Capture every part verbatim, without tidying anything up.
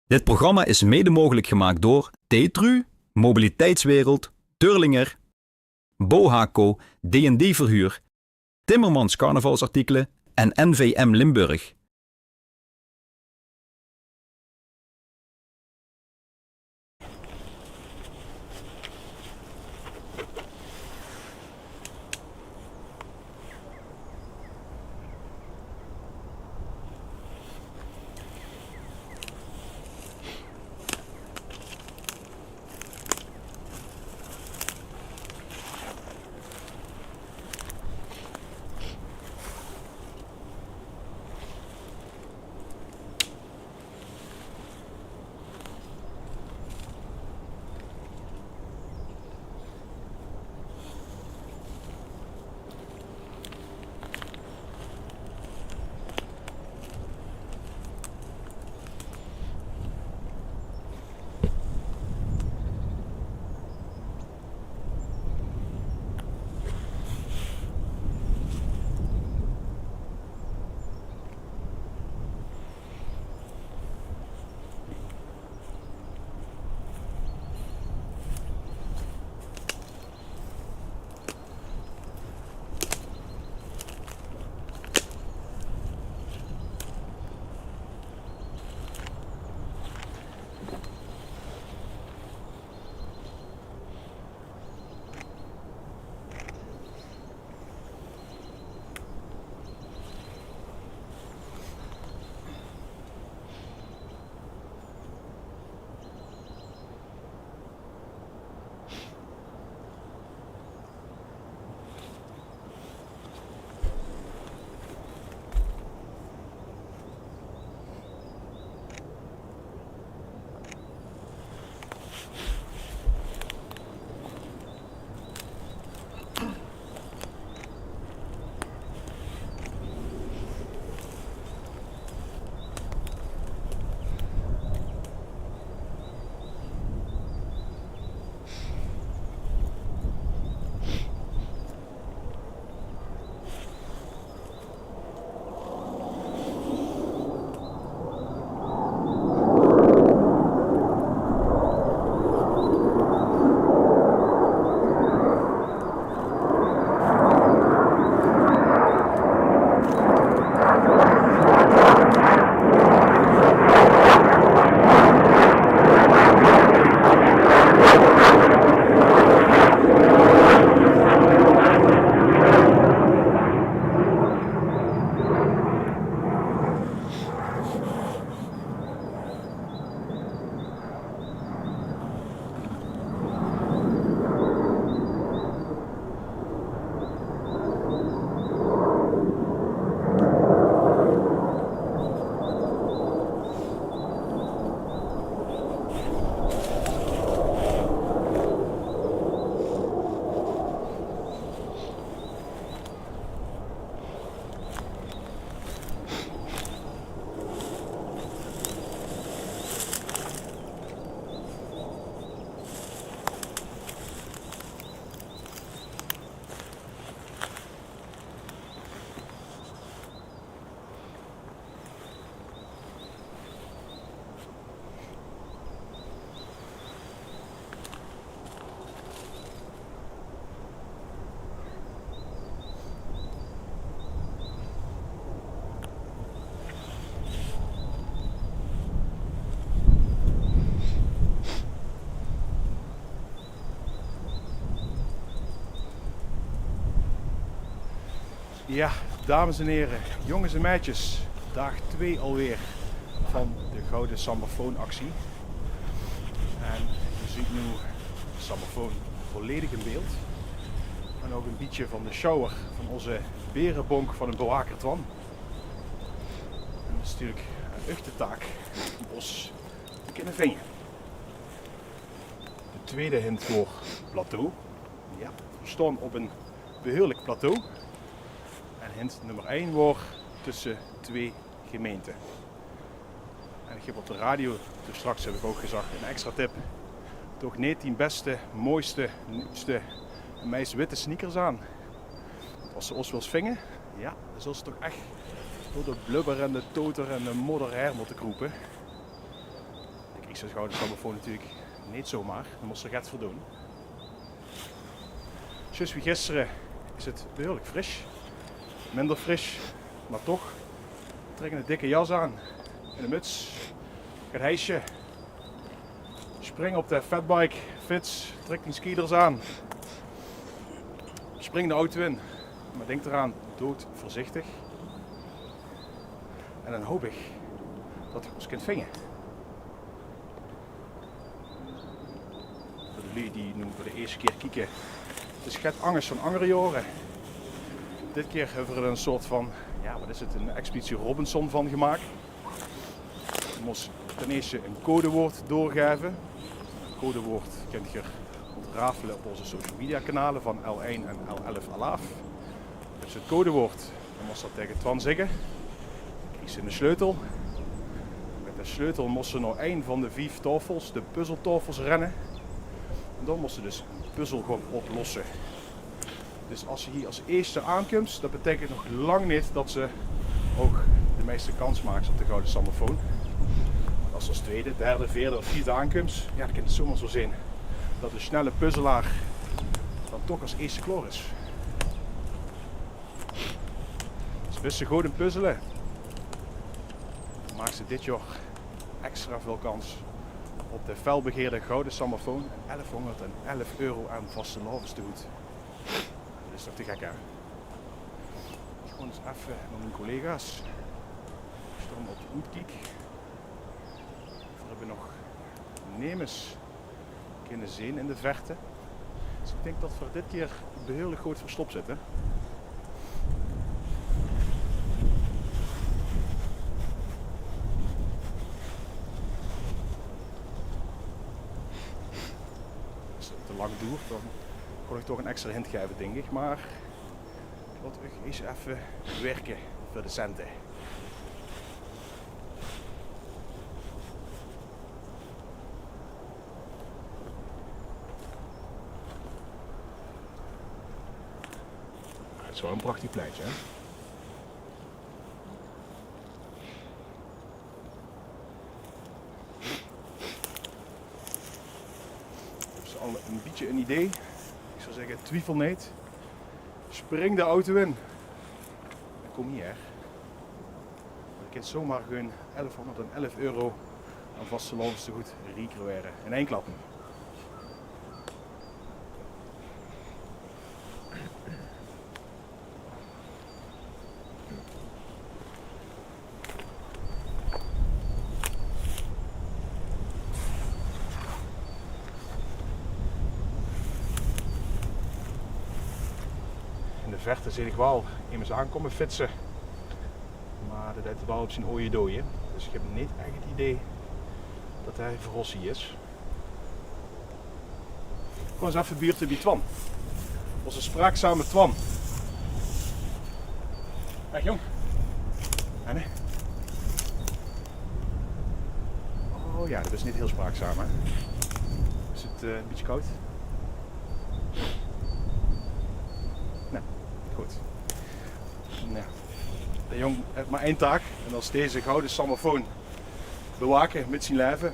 Dit programma is mede mogelijk gemaakt door Tetru, Mobiliteitswereld, Durlinger, Bohaco, D en D Verhuur, Timmermans Carnavalsartikelen en N V M Limburg. Ja, dames en heren, jonges en meidjes, daag twee alweer van de Gouden Sambafoon-actie. En ge zeet noe de sambafoon volledig in beeld. En ouch e bietje van de sjouwer van ózze berenbonk van 'ne bewaker Twan. En det is natuurlik aan uch de taak óm ós te kinne vinge. De twiede hint waor plateau. Ja, veer staon op e behuurlik plateau. En hint nummer ein waor tösse twee gemeinte. En ich höb op de radio, toen straks höb ich ouch gezag, 'n extra tip. Doog neet dien bèste, mooiste, nuujste en meis witte sneakers aan. Want es se ós wils vinge, ja, dan zöls se toch ech door de blubber en de toter en de modder haer mótte kroepe. Zoe'n gouwe sammefoon natuurlik neet zomaar. Dao mós se get veur doon. Zjus wie gister is 't behuurlik fris. Minder fris, mer toch. Trèk 'n dikke jas aan en 'n muts. Get hijsje. Spring op de fatbike, fits, trèk dien skilers aan. Spring de auto in, mer dink d'raan, doot veurzichtig. En dan haop ich det geer ós kint vinge. Veur de luuj die noe veur de ierste kier kieke, 't is get angers dan anger jaore. Dit kier höbbe v'r 'n soort van, jao, waat is 't, 'n Expeditie Robinson van gemaak. Geer mós ten ierste 'n codewoord doorgaeve. 't Codewoord kint geer ontrafele op ózze social media kanale van L ein en L elf Alaaf. Det is 't codewoord. Dan mós se det taenge Twan zègke. Krieg se 'ne sleutel. Mit de sleutel mós se nao ein van de vief taofels, de puzzeltaofels, renne. En dan mós se dus 'n puzzel gaon oplosse. Dus es se hie es ierste aankums, det beteikent nog lang neet det se ouch de meiste kans maaks op de gouwe sammefoon. Es se es twiede, derde, veerde of viefde aankums, jao, dan kin 't zomaar zo zeen det de snelle puzzelaar dan toch es ierste klaor is. Dus bis se good in puzzele, maaks se dit jaor extra väöl kans op de felbegeerde gouwe sammefoon en elfhóngerdelf euro aan vastelaovestegood. Det is toch te gek, hè? Ich gaon ins effe nao mien collega's. Ich staon op de oetkiek. Veer höbbe nog nemes kinne zeen in de verte. Dus ich dink det veer dit kier behuurlik good verstop zitte. Es 't te lang doert, dan gaon ich toch 'n extra hint gaeve, dink ich. Mer laot uch ins effe wirke veur de cente. Het is wel een prachtig pleintje, hè? Höbs se al ein bietje ein idee? Ich zou zègke, twiefel neet. Spring de auto in. En kóm hie. Dao kins se zomaar gewoon elfhóngerdelf euro aan vastelaovestegood riker waere. In ein klap. In de verte zeen ich waal emes aankómme fietse. Mer det deit waal op zien oje doje. Dus ich höb neet ech 't idee det hae veur ós hie is. Gaon ins effe buurte bie Twan. Ózze spraakzame Twan. Daag jóng. Hè, nae? O jao, det is neet hiel spraakzaam, hè? Is 't, eh, ein bietje kaod? Nae, good. Nae. De jóng haet mer ein taak en det is deze gouwe sammefoon bewake mit zien laeve,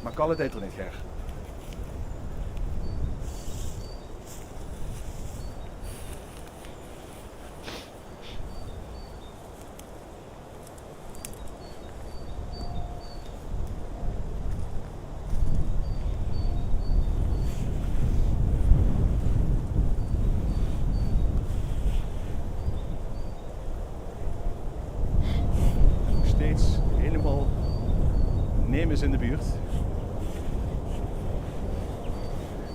mer kalle deit 'r neet gaer. Nog steeds hielemaol nemes in de buurt.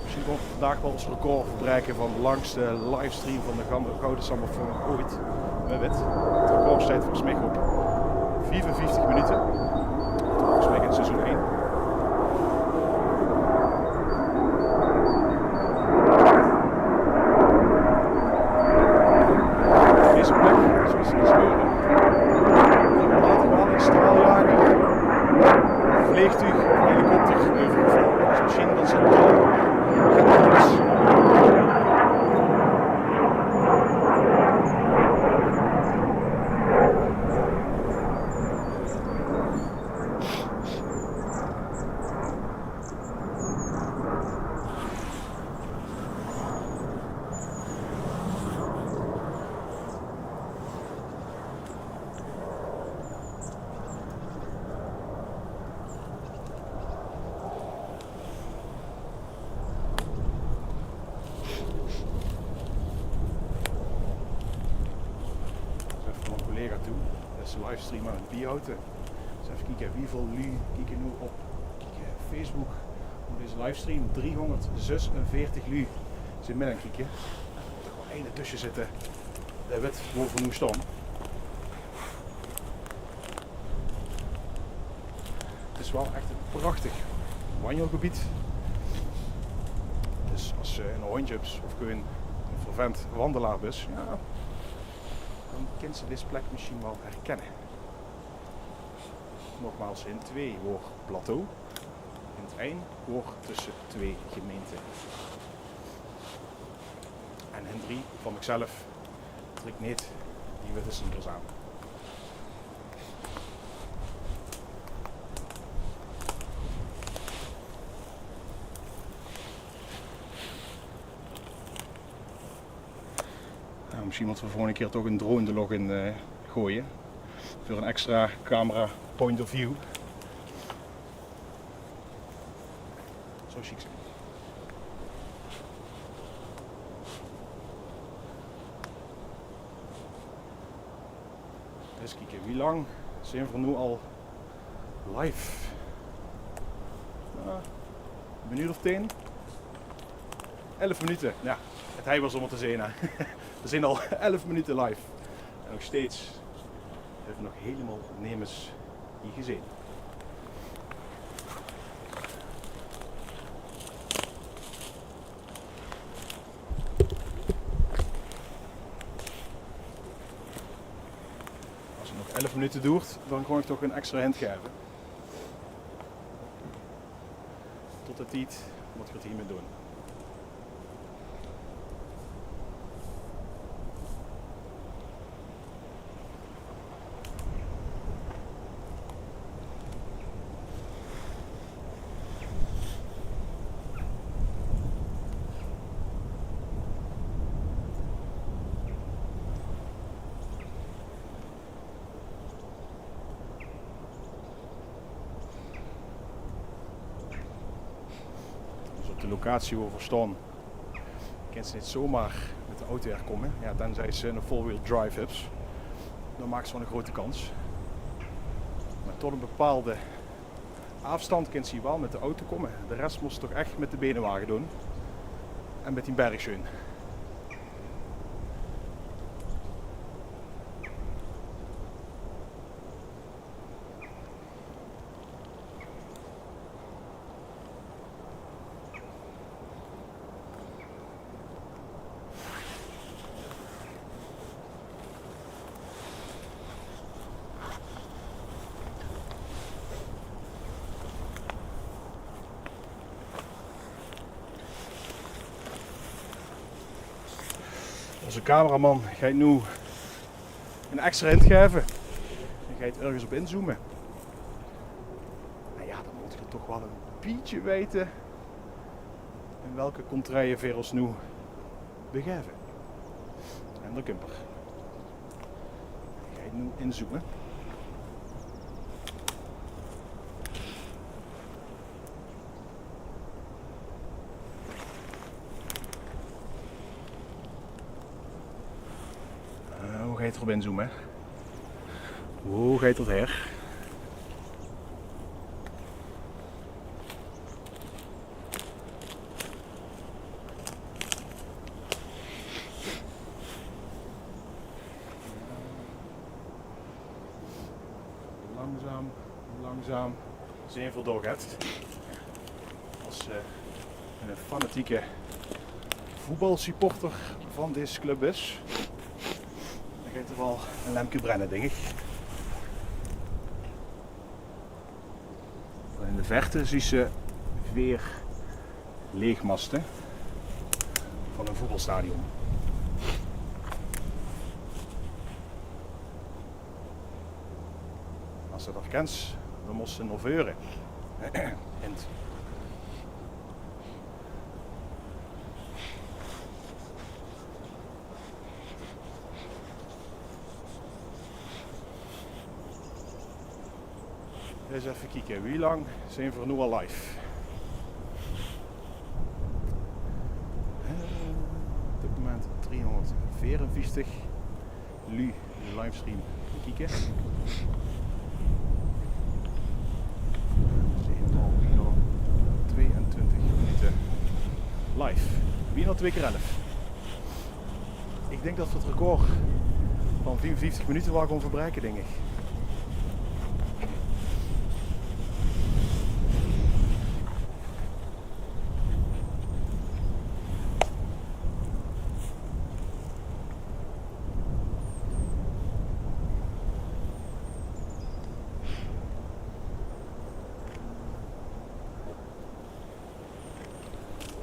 Mesjien kómme v'r vandaag waal ós record verbraeke van de langste livestream van de gam-, Gouwe Sammefoon oeit. Wae weit. 't Record steit volges mich op viefenvieftig minute. Volges mich in seizoen ein. Deze plek, zoewie ze hie steure. Waterbehandelingsstraaljager, vleegtuug, helikopter, euvergevloge. Dus mesjien det ze Toe, dat is de livestream aan 't biehaoje. Dus effe kieke wieväöl luuj kieke noe op, kieke, Facebook. Op deze livestream driehonderdzesenveertig luuj zien mit aan 't kieke. D'r mót toch waal eine tösse zitte dae wit wo v'r noe staon. 't Is waal ech e prachtig wanjelgebied. Dus es se ein hóndje höbs of gewoon ein fervent wandelaar bis, jao, dan kins se dees plek mesjien waal herkinne. Nogmaals, in twee woor plateau. In 't ein woor tösse twee gemeinte. En in drie van mezelf trèk neet die witte sneakers aan. Noe, mesjien mótte v'r volgende kier toch 'ne drone d'r nog in, eh, goeaje. Veur 'n extra camera point of view. Zou sjiek zien. Ins kieke, wie lang zien v'r noe al live? Jao, 'n minuut of tieën. Elf minute. Jao, 't hei waor zomer te zeen, hè. V'r zien al elf minute live. En nog steeds höbbe v'r nog hielemaol nemes hie gezeen. Es 't nog elf minute doert, dan kan ich toch 'n extra hint gaeve. Tot dae tied mót geer 't hie mit doon. Dus op de locatie wo v'r staon, kins se neet zomaar mit de auto herkómme. Jao, tenzij se 'n four-wheel drive höbs. Dan maaks se waal 'n groete kans. Mer tot 'n bepaalde aafstand kins se hie waal mit de auto kómme. De res mós se toch ech mit de beenewage doon. En mit dien bergsjeun. Ózze cameraman geit noe 'n extra hint gaeve. Hae geit örges op inzoome. Mer jao, dan mót geer toch waal e bietje weite in welke contraille veer ós noe begaeve. En dao kump 'r. Hae geit noe inzoome. Eh, wo geit 'r op inzoome? Wo geit 'r haer? Langzaam, langzaam. Zien v'r dao get. Es, eh, 'ne fanatieke voetbalsupporter van dees club is, dan geit 'r waal e lempke brenne, dink ich. En in de verte zuus se veer leegmaste van e voetbalstadion. Es se dat kins, dan mós se nao veure. Hint. Ins effe kieke, wie lang zien v'r noe al live? Eh, op dit moment driehonderdveerenvieftig luuj De livestream te kieke. We zeen al nog tweeëntwintig minute live. Wie nog twee kier elf. Ich dink det v'r 't record van viefenvieftig minute waal gaon verbraeke, dink ich.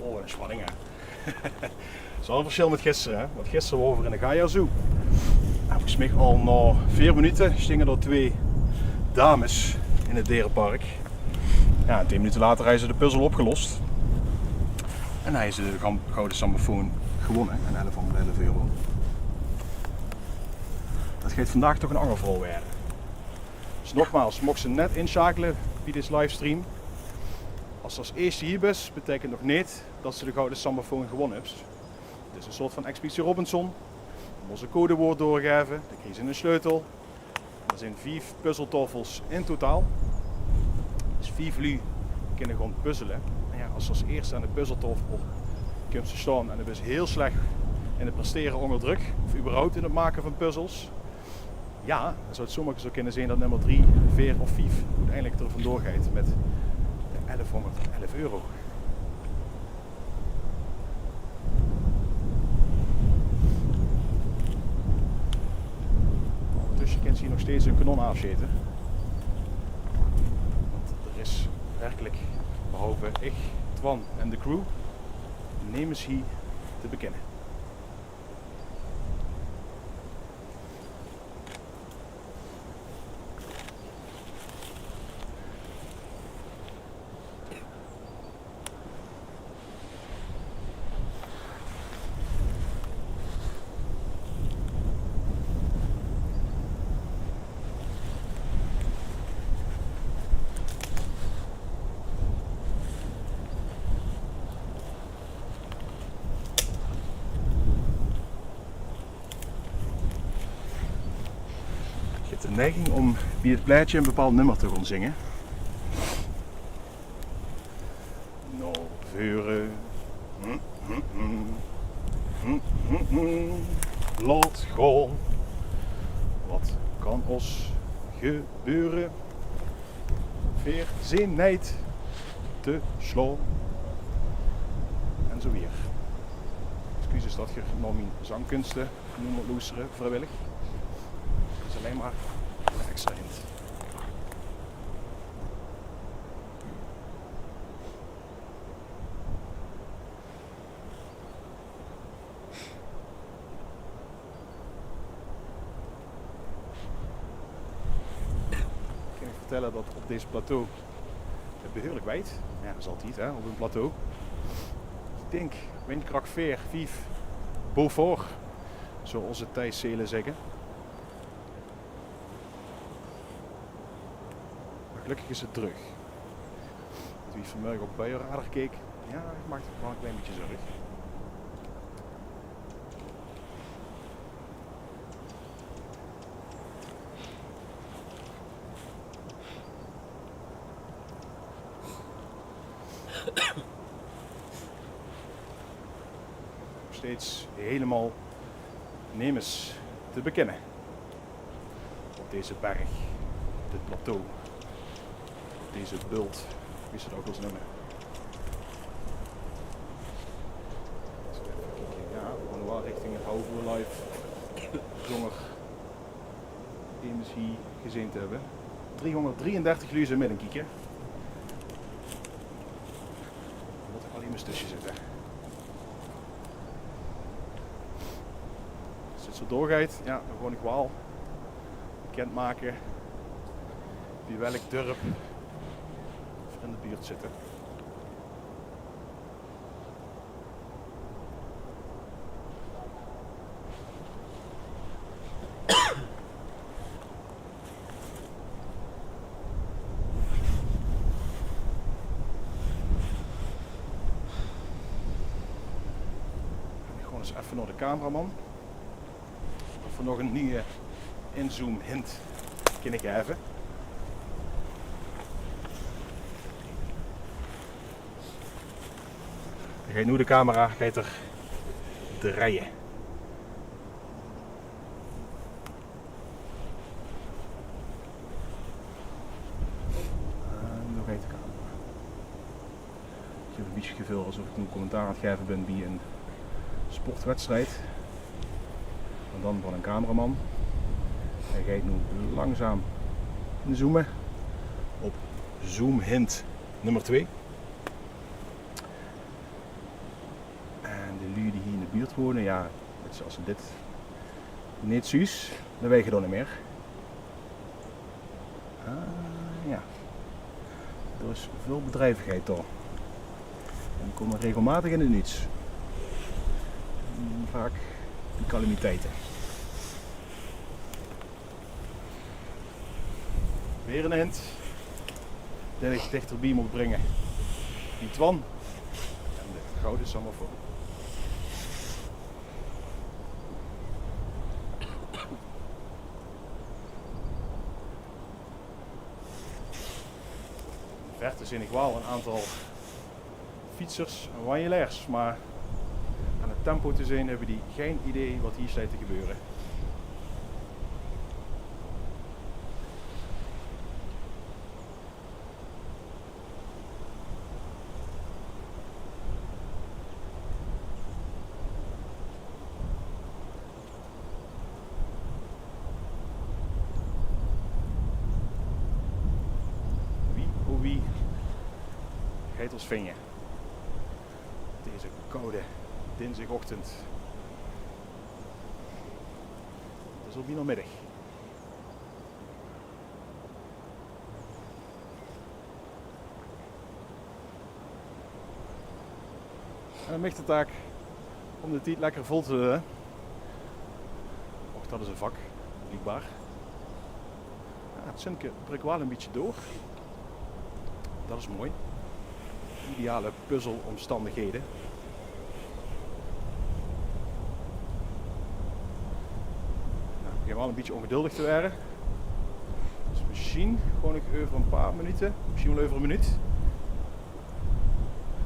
Oh, wat 'n spanning, hè. Is waal 'n versjil mit gister, hè. Want gister waore v'r in de Gaia Zoo. En volges mich al nao veer minute stinge d'r twee dames in 't derepark. Jao, en tieën minute later hawwe ze de puzzel opgelos. En hawwe ze de gam-, gouwe sambafoon gewonne. En elfhóngerd elf euro. Det geit vandaag toch 'n anger verhaol waere. Dus nogmaals, mochs se net insjakele bie dees livestream. Es se es ierste hie bis, beteikent nog neet det se de gouwe sambafoon gewonne höbs. 't Is 'n soort van Expeditie Robinson. Mós e codewoord doorgaeve, dan kriegs se 'ne sleutel. D'r zeen vief puzzeltaofels in totaal. Dus vief luuj kinne gaon puzzele. En jao, es se es ierste aan de puzzeltaofel kums te staon en de bis hiel slech in 't prestere ónger drök, of überhaupt in 't make van puzzels, jao, dan zou 't zomer zoe kinne zeen det nummer drie, veer of vief oeteindelik d'r vandoor geit mit de elfhóngerd elf euro. Óngertösse kins se hie nog steeds 'n kanon aafsjete. Want d'r is werkelik, behalve ich, Twan en de crew, nemes hie te bekinne. Ich höb de neiging óm bie 't plaetje e bepaald nummer te gaon zinge. Nao veure. Laot gaon. Wat kan ós gebeure? Veer zeen neet te slaon. En zoe wiejer. Excuses det geer nao mien zangkunste noe mót loestere, vriewillig. 't Is allein mer 'n extra hint. Ich kan uch vertèlle det op dees plateau 't behuurlik wied. Jao, det is altied, hè, op ein plateau. Ich dink windkrach veer, vief, Beaufort, zoe ózze Thijs Seelen zègke. Mer gelökkig is 't dreug. Wie ich vanmörge op buieradar keek, jao, ich maakde mich waal e klein bietje zörg. Nog steeds hielemaol nemes te bekinne. Op deze berg, op dit plateau, op deze bult, wie se 't ouch wils neume. Jao, v'r gaon waal richting 't Hauvoer Live. Zónger emes hie gezeen te höbbe. Driehóngerd drieëndertig luuj zeen mit'nkieke. D'r mót allein mer tösse zitte. Es dit zoe doorgeit, jao, dan gaon ich waal bekindmake bie welk dörp v'r in de buurt zitte. Gaon v'r ins effe nao de cameraman. Of v'r nog ein nuuj Inzoomhint kinne gaeve. Daan geit noe de camera, geit 'r drejje. En noe geit de camera. Iech höb e bitteke 't geveul es of iech noe commentaar aon 't gaeve bin bie 'n sportwedstrijd. Meh daan vaan 'ne cameraman. Heer geit noe langzaam inzoome op zoomhint nummer twee. En de luuj die hei in de buurt wone, jao, wèts te, es te dit neet zuus, daan weit te 't ouch neet mie. Ah, jao. D'r is väöl bedrievigheid dao. En die koume regelmaotig in 't nuuts. Vaak in calamiteite. Weer 'n hint. Dee iech dichter bie moot bringe. Dee Twan. En de gouwe sambafoon. In de verte zeen iech wel 'n aontal fietsers en wanjelers, meh aon 't tempo te zeen höbbe die gein idee wat hei steit te gebeure. Wie, o wie, geit 'r us vinje op deze koude dinsdigochtend. 't Is al bienao middig. En daan miech de taak um de tied lekker vol te lule. Och, dat is e vak, bliekbaar. Jao, 't zunneke brik wel e bitteke door. Dat is mooi. Ideale puzzelomstandighede. Noe, iech begin wel e bitteke ongeduldig te weure. Dus mesjiens gewoen nog euver e paar minute, mesjiens wel euver 'n minuut,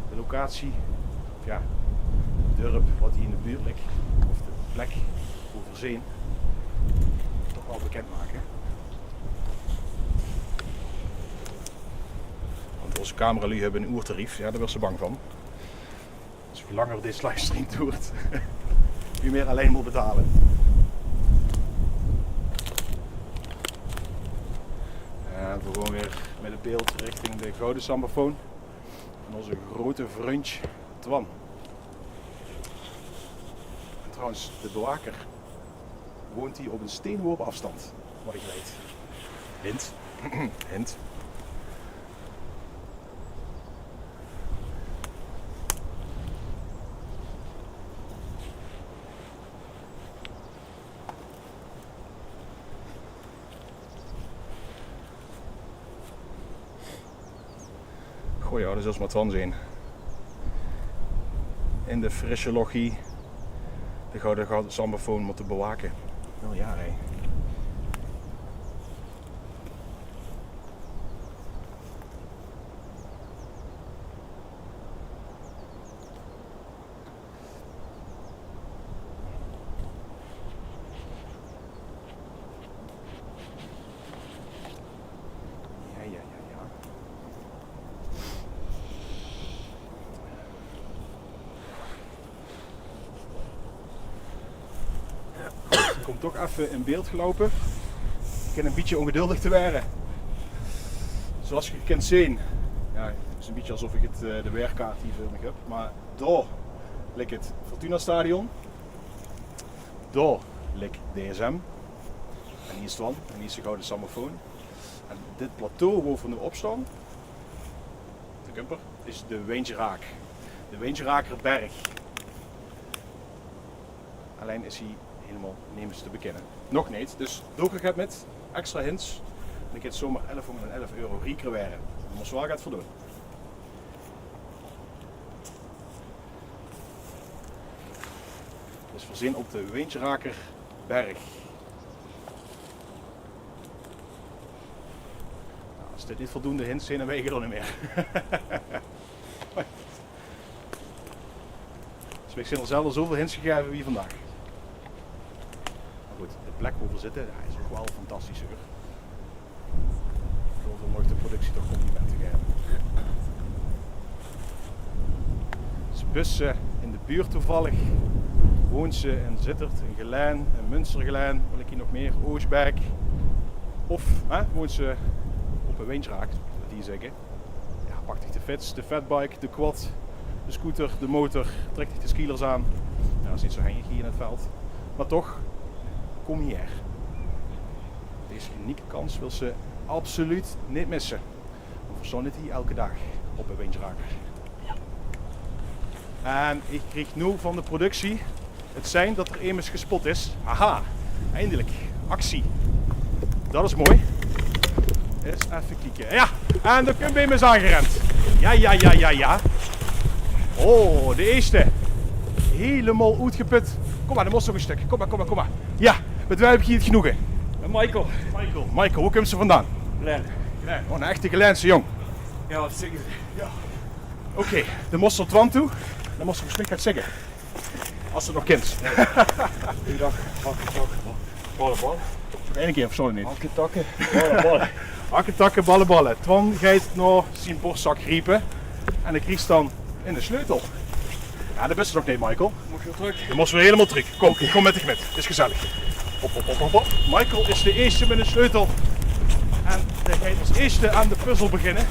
de locatie, of jao, 't dörp wat hei in de buurt ligk, of de plek boe v'r zeen, toch wel bekind make. Want oze cameraluuj höbbe 'n oertarief, jao, dao weurt ze bang vaan. Dus wie langer dees livestream doert, wie mie allein moot betale. En v'r goon weer mèt 't beeld richting de gouwe sambafoon vaan oze groete vrundj Twan. En trouwens, de bewaker woont hei op 'nen steenworp aofstand, wat iech weit. Hint. Hint. Goh jao, dat is alsmaar Twan zien. In de frisse loch hei de gouwe sambafoon mote bewake. Wel jao, hè. Jao, jao, jao, jao. Jao, iech kom toch eve in beeld geloupe. Iech begin e bitteke ongeduldig te weure. Zoewie geer kint zeen, jao, 't is e bitteke es of iech 't, eh, de weerkaart hei veur miech höb, meh dao ligk 't Fortuna-stadion. Dao ligk D S M. En hei is Twan. En hei is de gouwe sambafoon. En dit plateau boe v'r noe op stoon, de kumper, is de Wijnsjeraak. De Wijnsjeraker berg. Allein is hei hielemaol nemes te bekinne. Nog neet. Dus doog get mèt extra hints. En iech kin zoemer elf en elf euro rieker weure. Dao mós te wel get veur doen. Dus v'r zeen op de Wijnsjeraker berg. As dit neet voldoende hints zeen, dan weit ich 't al neet mee. Dus ich zeen al zelden zoväöl hints gegaeve wie vandaag. Mer good, de plek wo v'r zitte, jao, is ouch waal fantastisch, huur. Ich wil veur de productie toch complimente gaeve. Dus bös se in de buurt toevallig, woons se in Zitterd, in Gelaen, in Munstergelaen, wat höb ich hie nog mee, Oosjbeek. Of, hè, woons se op de Windjraak, wie die zègke. Jao, pak dich de fiets, de fatbike, de quad, de scooter, de motor, trèk dich de skilers aan. Jao, dat is neet zo henjig hie in 't veld. Mer toch, kóm hie. Dees unieke kans wils se absoluut neet misse. Want v'r staon neet hie eder daag op de Windjraak. En ich krieg noe van de productie 't sein dat d'r emes gespot is. Haha, eindelik. Actie. Dat is mooi. Ins effe kieke. Jao, en dao kump emes aangerend. Jao, jao, jao, jao, jao. Oh, de ierste. Hielemaol oetgeput. Kóm mer, dan mós se nog e stök. Kóm mer, kóm mer, kóm mer. Jao, mit wae höb ich hie 't genoege? Michael. Michael, Michael, wo kums se vandaan? Gelaen. Gelaen. Oh, 'nen echte Gelaense jóng. Jao, zeker. Jao. Oké, dan mós se nao Twan toe. Dan mós se volges mich get zègke. As se 't nog kins. Ich dach, hakke, takke, balle, balle. Nog eine kier, verstaon ich neet. Hakke, takke, balle, balle. Hakke, takke, balle, balle. Twan geit nao zien borstzak griepe. En dae krieg se dan in de sleutel. Jao, dat bis se nog neet, Michael. Mót ich weer trök? Dan mós se weer hielemaol trök. Kóm, ich kóm mit dich mit. Is gezellig. Hop, hop, hop, hop, hop. Michael is de ierste mit 'ne sleutel. En dae geit es ierste aan de puzzel beginne.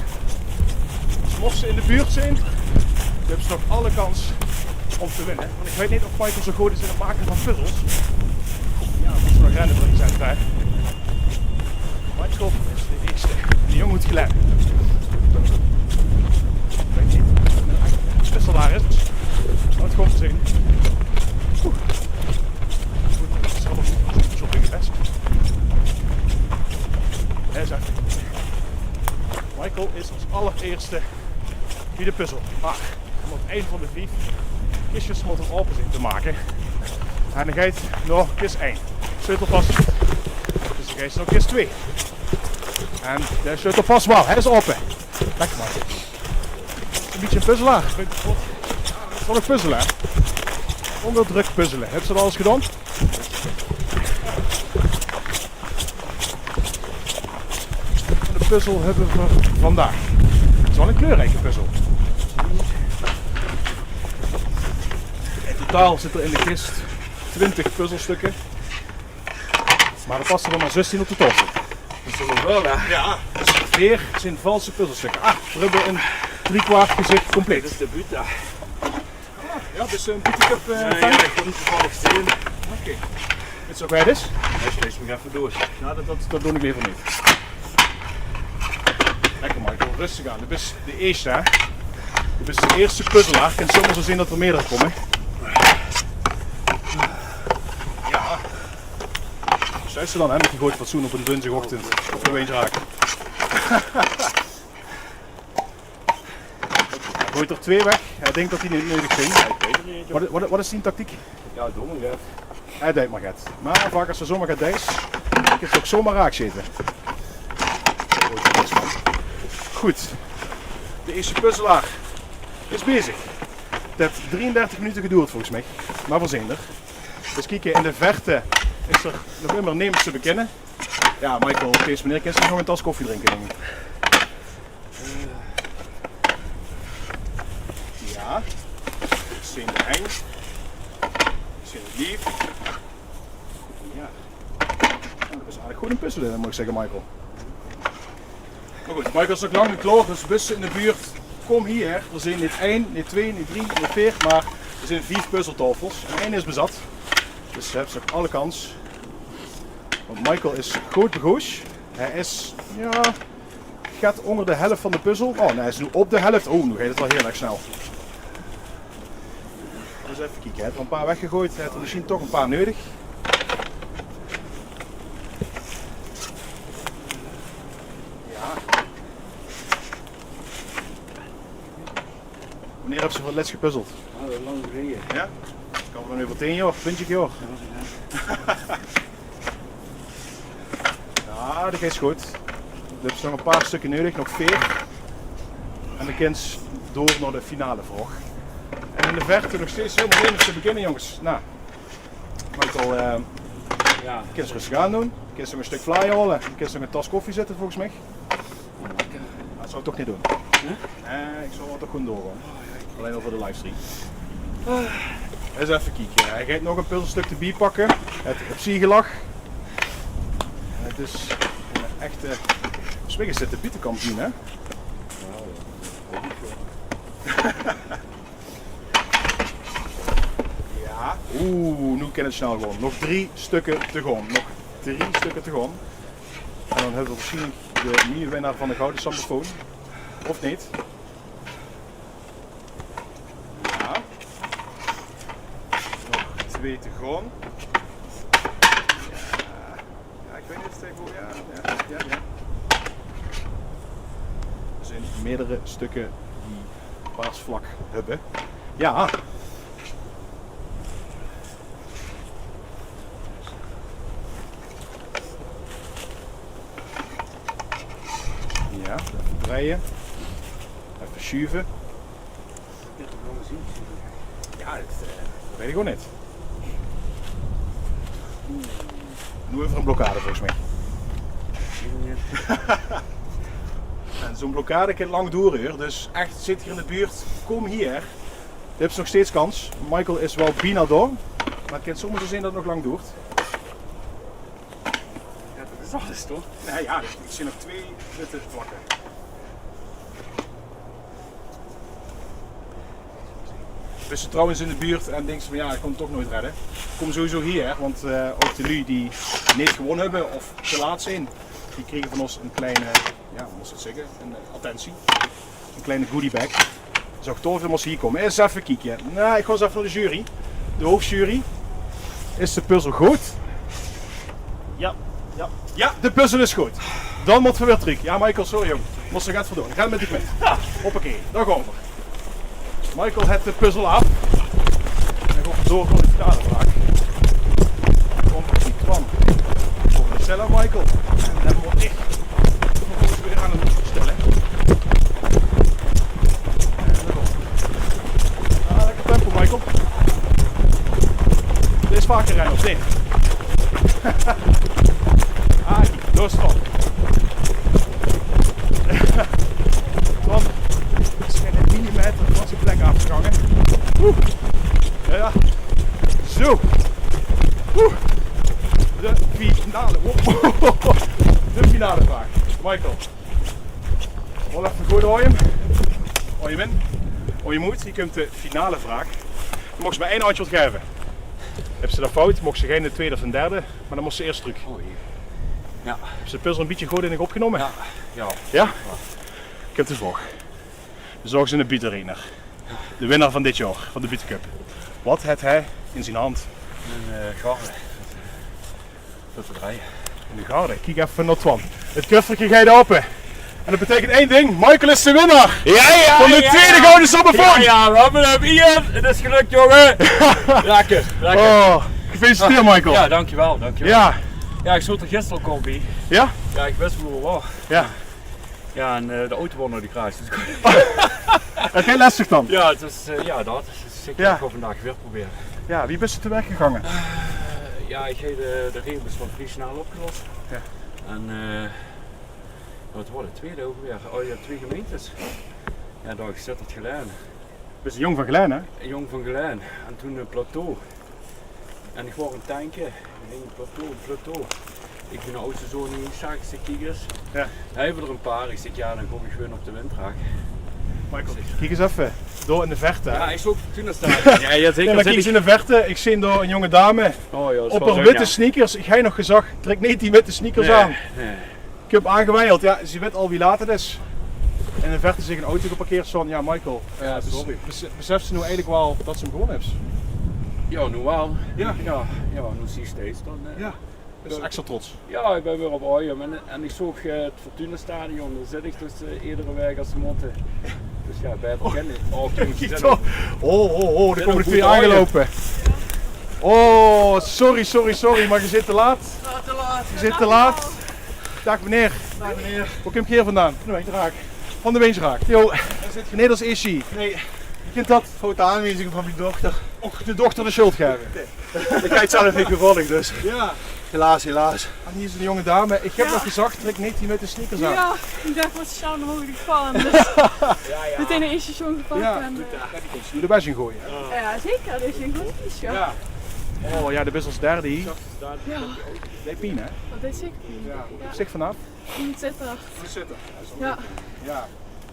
Dus mós se in de buurt zeen, dan höbs se nog alle kans óm te winne. Want ich weit neet of Michael zo good is in 't make van puzzels. Jao, dat is nog renne veur die cent, hè. Michael is de ierste. Die jóng oet Gelaen. Ich weit neet of 't 'ne echte puzzelaar is. Mer 't kump zeen. Oeh. Good, dat is allemaol good. Zo bin ich bès. Hae zaet: Michael is es allerierste bie de puzzel. Mer hae mót ein van de vief kistjes mót 'r aope zeen te make. En dae geit nao kis ein. Sleutel vas. Dus dae geit nao kis twee. En de sleutel vas waal. Hae is aope. Lekker, man. Is e bietje 'ne puzzelaar. Is waal 'ne puzzelaar. Ónger drök puzzele. Höbs se dat al ins gedaon? De puzzel höbbe v'r vandaag. 't Is waal 'n kleurrieke puzzel. In totaal zit d'r in de kis twintig puzzelstukke. Mer d'r passe d'r mer zestien op de taofel. Dat is waal väöl, hè? Jao. Dus veer zeen valse puzzelstukke. Ah, v'r höbbe 'n driekwaart gezich compleet. Dit is de buut, hè. Ah, jao, dus 'n Buuttecup, eh, fan? Jao, ich höb 'm toevallig gezeen. Oké. Wèts se ouch wae 't is? Jao, ich lees 'm effe door. Jao, dat, dat, dat doon ich leever neet. Lekker, Michael, röstig aan. Doe bis de ierste, hè? Doe bis de ierste puzzelaar. Kins zomaar zo zeen dat d'r meerdere kómme. Jao. Zo is 't dan, hè, mit die groeate fatsoen op 'ne dinsdigochtend op de Windjraak. Hae goeit d'r twee weg. Hae dink dat die neet neudig zeen. Jao, ich weit 't neet, jóng. Wat, wat, wat is zien tactiek? Jao, doe mer get. Hae deit mer get. Mer vaak es se zomaar get deis, kins se ouch zomaar raak zete. Good. De ierste puzzelaar is bezig. 't Haet drieëndertig minute gedoerd volges mich. Mer v'r zeen d'r. Ins kieke, in de verte is d'r nog ummer nemes te bekinne. Jao, Michael, op dees meneer kins se nog 'n tas koffie drinke, dink ich. Eh, jao. Zeen de ein. Zeen de lief. Jao. Jao, dat is aardig good in puzzele, mót ich zègke, Michael. Mer good, Michael is nog lang neet klaor, dus bis se in de buurt, kóm hie. D'r zeen neet ein, neet twee, neet drie, neet veer, mer d'r zeen vief puzzeltaofels. En ein is bezat. Dus se höbs nog alle kans. Want Michael is good begoos. Hae is, jao, get ónger de helf van de puzzel. Oh, nae, hae is noe op de helf. Oh, noe geit 't waal hiel erg snel. Ins effe kieke, hae haet d'r e paar weggegoejd. Hae haet d'r mesjien toch e paar neudig. Jao. Wienie höbs se veur 't lèts gepuzzeld? Jao, dat is lang geleje. Jao? Kan waal euver tieën jaor, twintig jaor. Jao, jao. Jao, dat geit good. D'r höbs nog e paar stökker nudig, nog veer. En dan kins door nao de finale vraog. En in de verte nog steeds hielemaol nemes te bekinne, jónges. Noe, Michael, eh, kins rustig aan doon. Kins nog e stök vlaai haole. Kins nog 'n tas koffie zètte, volges mich. Lekker. Det zou ich toch neet doon. Nae, ich zou waal toch gewoen doorgaon. Allein al veur de livestream. Ins effe kieke. Hae geit nog e puzzelstök d'rbie pakke. Het, het ziegelach. En het is 'n echte, volges mich is dit de bietenkampioen, hè? Ja. Oeh, noe kin het snel gaon. Nog drie stökker te gaon. Nog drie stökker te gaon. En dan höbbe v'r waarsjienlik de nuuje winnaar van de Gouden Sambofoon. Of neet? Ja. Nog twee te gaon. Ja. Ja, ich weit neet of 't good, ja, ja, ja, ja. D'r zeen meerdere stökker die paars vlak höbbe. Ja. Ja, effe drejje. Effe sjuve. Ja, det, eh, det weit ich ouch neet. Noe höbbe v'r 'n blokkade, volges mich. En zoe'n blokkade kin lang dore, huur. Dus ech, zit geer in de buurt, kóm hie. Geer höb nog steeds kans. Michael is waal bienao dao. Mer het kin zomer zoe zeen det het nog lang doort. Ja, det is alles, toch? Nae, ja, ich zeen nog twee witte vlakke. Bis se trouwens in de buurt en dinks se van: ja, ich kóm 't toch noeats redde. Kóm sowieso hie, want, eh, ouch de luuj die neet gewónne höbbe of te laat zeen, die kriege van ós 'n klein, ja, wie mós se 't zègke, 'n, eh, attentie. 'n Klein goodiebag. Zag toch, v'r móste hie kómme. Ins effe kieke. Nae, ich gaon ins effe nao de jury. De hoofjury. Is de puzzel good? Ja, ja. Ja, de puzzel is good. Dan mótte v'r weer trök. Ja, Michael, sorry, jóng. Mós se get veur doon. Gaon mit dich mit. Hoppakee, dao gaon v'r. Michael het de puzzel aaf. En gaon v'r door nao de finale vraog. Kóm, die kwam. Veur mezelf, Michael. En dan mót ich vervolges weer aan 't stèlle. En dan kóm. Ah, lekker tempo, Michael. Dit is vaker rennen, of neet? Ah, los van. Want is geine millimeter van zien plek aafgegange. Oeh. Ja, ja. Zo. Oeh. De finale. Wow. De finale vraog. Michael. Waal effe good aojem. Aojem in. Aojem oet. Hie kump de finale vraog. Doe moogs mer ein antjwaord gaeve. Höbs se det fout, moogs se geine twiede of 'n derde, mer dan mós se iers trök. Oh, hie. Ja. Höbs se de puzzel 'n bietje good in opgenómme? Ja. Ja? Ich höb de vraog. V'r zage 'ne buuttereedner. De winnaar van dit jaor, van de Buuttecup. Waat het hae in zien hand? 'n, eh, garde. Veur te drejje. In de garde. Kiek effe nao Twan. 't Kufferke geit aope. En det beteikent ein ding. Michael is de winnaar. Ja, ja, van de twiede Gouden Sambofoon. Ja, ja, v'r höbbe 'm hie. 't Is gelök, jónge. Lekker, lekker. Oh, gefeliciteerd, Michael. Ja, dankjewel, dankjewel. Ja. Ja, ich zoot d'r gister al kort bie. Ja? Ja, ich wis wo 'r waor. Ja. Ja, en, eh, de auto waor nao de garage, dus... Oké, lastig dan. Ja, dus, eh, ja, det is zeker. Ja. Ich gaon vandaag weer probere. Ja, wie bis se te werk gegange? Eh, ja, ich höb de, de regels van vrie snel opgelos. Ja. En, eh, waat waor 't twiede ouch weer? Oh ja, twee gemeentes. Ja, dao zit 't Gelaen. Bis de jóng van Gelaen, hè? Jóng van Gelaen. En toen, eh, Plateau. En ich waor aan 't tanke. Ich dink: Plateau, Plateau. Ich bin nao Oud-Seizoon hie, ich zag, ich zèk: kiek ins. Ja. Höbbe v'r d'r 'n paar. Ich zèk: ja, dan kóm ich gewoon op de Windtrag. Michael, kiek ins effe. Dao in de verte. Ja, ich zoog Fortuna staon. Ja, ja, zeker. Ja, mer kiek ins in de verte. Ich zeen dao 'n jónge dame. Oh, ja, det is op waal häör leuk, witte sneakers. Ich höb nog gezag: trèk neet die witte sneakers aan. Nae, nae. Ich höb aangewijd, ja, ze wit al wie laat 't is. En in de verte zeen ich 'n auto geparkeerd staon. Ja, Michael, eh, sorry. Bes-, besefs se noe eigelik waal det se 'm gewónne höbs? Ja, noe waal. Ja? Ja, ja, noe zeen ich steeds dan, eh. Ja, dus extra trots. Ja, ich bin weer op aojem. En, en ich zoog, eh, 't Fortuna-stadion, dao zit ich dus, eh, eder waek es ze mótte. Dus ja, baeter kin ich. Oh, kiek, ze zeen... Oh, oh, oh, dao kómme d'r twee aangeloupe. Oh, sorry, sorry, sorry, mer geer zit te laat. Ja, te laat. Geer zit te laat. Daag meneer. Daag meneer. Boe kump geer vandaan? Van de Wijnsraak. Van de Wijnsraak. Jo. Zit geer neet es eesje? Nae. Wie kump dat? Foute aanwijzing van mien dochter. Och, de dochter de sjuld gaeve. Ich höb 't zelf neet gevolg, dus. Ja. Helaas, helaas. En hie is 'n jóng dame. Ich höb nog gezag, trèk neet hie mit de sneakers aan. Ja, ich dach, wat sjteit d'r mogelijk van? Dus meteen de eesje sjoon gepak. Ja. En, eh, Doe de bes in gooie, hè? Ja, zeker. Dat is 'n good iesje. Ja. Oh ja, de bes es derde hie. Ja. Deit pien, hè? Dat is zeker pien. Ja. Op zich vanaaf. In 't zitter. Ja. Ja.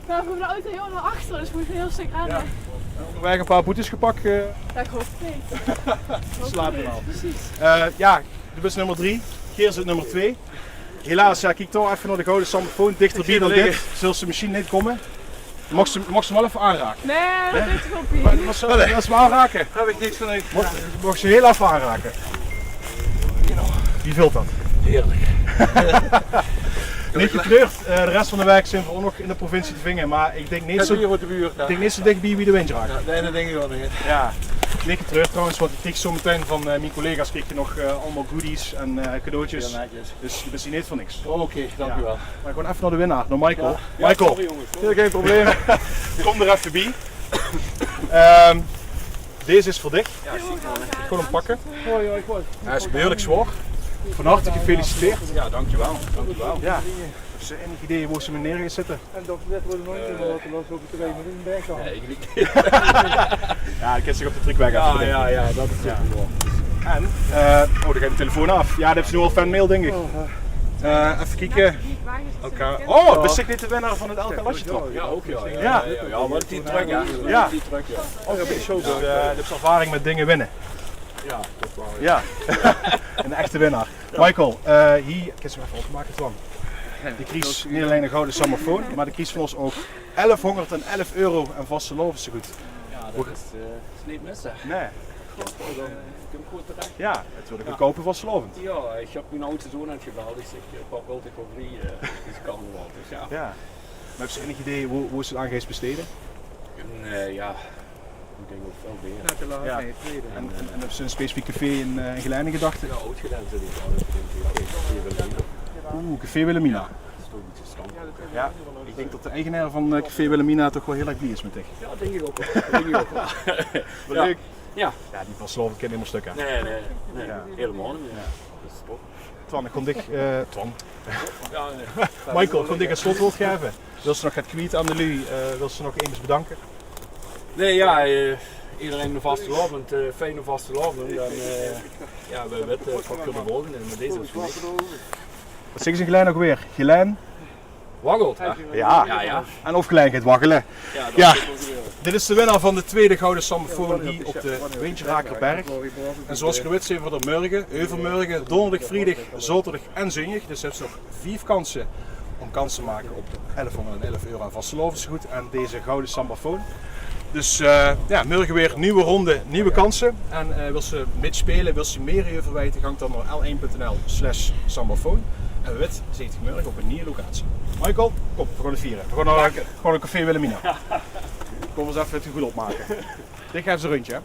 V'r höbbe de auto hiel nao achter, dus v'r mótte hiel sterk aan. Ja. En óngerwaeg 'n paar boetes gepak, eh. Ja, ich haop 't neet. Slaap normaal. Precies. Eh, ja, de bus nummer drie. Geer zit nummer twee. Helaas, ja, kiek toch effe nao de Gouwe Sambafoon. Dichter bie dan dit zöls se mesjien neet kómme. Maag se, maag se 'm waal effe aanrake? Nae, dat deit toch waal pien. Mer maag se, maag se 'm aanrake? Höb ich niks van. Maag, maag se hiel effe aanrake? Wie veult dat? Heerlijk. Neet getreurd, eh, de res van de waek zeen v'r ouch nog in de provincie te vinge, mer ich dink neet zo, ich dink neet zo dichbie wie de Wijnsraak. Ja, nae, dat dink ich ouch neet. Ja. Neet getreurd trouwens, want ich krieg zo meteen van, eh, mien collega's krieg ich nog, eh, allemaol goodies en, eh, cadeautjes. Hiel netjes. Dus de bes hie neet veur niks. Oké, dank u wel. Mer gewoon effe nao de winnaar, nao Michael. Ja. Michael. Ja, sorry, jongens. Gein probleem. Kóm d'r effe bie. Ehm, deze is veur dich. Ja, sjiek, man. Ich gaon 'm pakke. Hae is behuurlik zwaor. Van harte gefeliciteerd. Ja, dank u wel. Dank u wel. Ja. Höbs se enig idee wo se 'm neer geis zitte? En dat, dat wordt nooit in de auto los op de twee minuten bij gaan. Nae, ich neet. Ja, dan kins se op de truckweg effe. Ja, ja, ja, dat is zeker waor. En, eh, oh, dao geit de telefoon aaf. Ja, dat is noe al fanmail, dink ich. Oh, eh. Eh, effe kieke. Oké. Oh, bes se neet de winnaar van 't L K Lasje Trap? Ja, ouch, ja. Ja. Ja, ja, want die truck, hè. Ja. Die truck, ja. Oh, dat is zo. Dus, eh, de höbs ervaring mit dinger winne. Ja, dat waor. Ja. 'n Echte winnaar. Ja. Michael, eh, hie, kins se 'm effe opmake, Twan? De kriegs neet allein 'n gouwe sambafoon, mer de kriegs van ós ouch elfhóngerdelf euro aan vastelaovestegood. Ja, dat is, eh, is neet mis, hè. Nae. Godverdomme, ich kóm good terech. Ja, 't weurt 'ne goodkoupe vastelaovend. Ja, ich höb mien ajdste zoon net gebeld. Ich zèk, eh: "Pap, wilt dich veur vrie, eh, deze carnaval?" Dus ja. Ja. Mer höbs se enig idee wo, wo se 't aan geis bestede? Nae, ja. Ich dink ouch väöl beer. Ja. En, en, en höbs se 'n specifiek café in, eh, in Gelaen in gedachte? Ja, Oud-Gelaen zit ich al. Oeh, Café Wilhelmina. Ja, dat is toch 'n bietje stamp. Ja, ich dink dat de eigenaar van, eh, Café Wilhelmina toch waal hiel erg blie is mit dich. Ja, dink ich ouch waal. Dink ich ouch waal. Waal leuk. Ja. Ja, die vastelaovend kint neet mier stökke. Nae, nae, nae. Ja. Hielemaol neet mier. Ja. Dat is top. Twan, ich gaon dich, eh, Twan. Ja, nae. Michael, ich gaon dich 't slotwoord gaeve. Wils se nog get kwiet aan de luuj? Eh, wils se nog emes bedanke? Nae, ja, eh, ederein 'ne vastelaovend, eh, fijne vastelaovend. En, eh, ja, veer weite wat veer kinne volge en mit deze is 't good. Wat zègke ze in Gelaen ouch weer? Gelaen waggelt, hè? Ja. Ja, ja. En of Gelaen geit waggele. Ja, dat is ouch weer. Dit is de winnaar van de twiede Gouwe Sambafoon hie op de Wijnsraker Berg. En zoals geer weit zeen veer d'r mörge, euvermörge, donderdig, vriedig, zaoterdig en zunjig. Dus höbs se nog vief kanse óm kans te make op elfhóngerdelf euro aan vastelaovestegood en deze Gouwe Sambafoon. Dus, eh, ja, mörge weer nuuj rónde, nuuj kanse. En, eh, wils se mitspeule, wils se mier hierover weite, gank dan nao L één punt N L slash sambafoon. En wae weit, zeet geer mörge op 'n nuuj locatie. Michael, kóm, veer gaon 't viere. Veer gaon nao, lekker, veer gaon nao Café Wilhelmina. Ja. Kóm, veer ins effe 't geveul opmake. Dit gaef se 'n rundje, hè?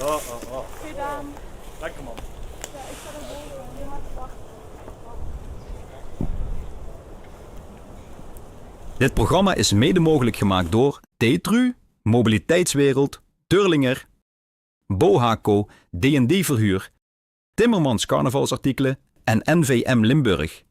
Oh, oh, oh. Gedaon. Lekker, man. Dit programma is mede mogelijk gemaakt door Tetru, Mobiliteitswereld, Durlinger, Bohaco, D en D Verhuur, Timmermans Carnavalsartikelen en N V M Limburg.